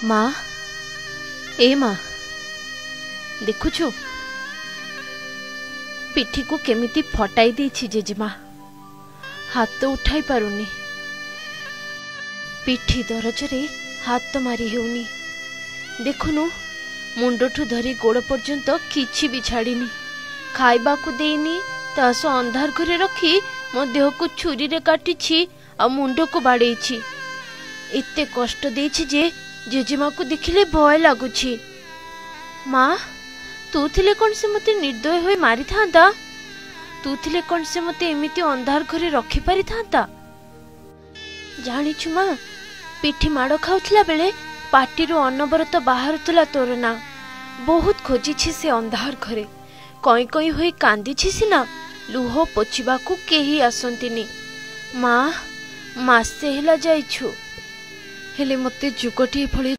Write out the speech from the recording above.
ମା, ଏ ମା, ଦେଖୁଛୁ ପିଠିକୁ କେମିତି ଫଟାଇ ଦେଇଛି ଜେଜେମା। ହାତ ଉଠାଇ ପାରୁନି, ପିଠି ଦରଜରେ ହାତ ମାରି ହେଉନି। ଦେଖୁନୁ, ମୁଣ୍ଡଠୁ ଧରି ଗୋଡ଼ ପର୍ଯ୍ୟନ୍ତ କିଛି ବି ଛାଡ଼ିନି। ଖାଇବାକୁ ଦେଇନି, ତା ସହ ଅନ୍ଧାର ଘରେ ରଖି ମୋ ଦେହକୁ ଛୁରୀରେ କାଟିଛି ଆଉ ମୁଣ୍ଡକୁ ବାଡ଼େଇଛି। ଏତେ କଷ୍ଟ ଦେଇଛି ଯେ ଜେଜେମାକୁ ଦେଖିଲେ ଭୟ ଲାଗୁଛି। ମା, ତୁ ଥିଲେ କ'ଣ ସେ ମୋତେ ନିର୍ଦ୍ଦୟ ହୋଇ ମାରିଥାନ୍ତା? ତୁ ଥିଲେ କ'ଣ ସେ ମୋତେ ଏମିତି ଅନ୍ଧାର ଘରେ ରଖିପାରିଥାନ୍ତା? ଜାଣିଛୁ ମା, ପିଠି ମାଡ଼ ଖାଉଥିଲା ବେଳେ ପାଟିରୁ ଅନବରତ ବାହାରୁଥିଲା ତୋର ନାଁ। ବହୁତ ଖୋଜିଛି ସେ ଅନ୍ଧାର ଘରେ, କଇଁ କଇଁ ହୋଇ କାନ୍ଦିଛି ସିନା, ଲୁହ ପୋଛିବାକୁ କେହି ଆସନ୍ତିନି। ମା, ମାସେ ହେଲା ଯାଇଛୁ, ହେଲେ ମୋତେ ଯୁଗଟିଏ ଭଳି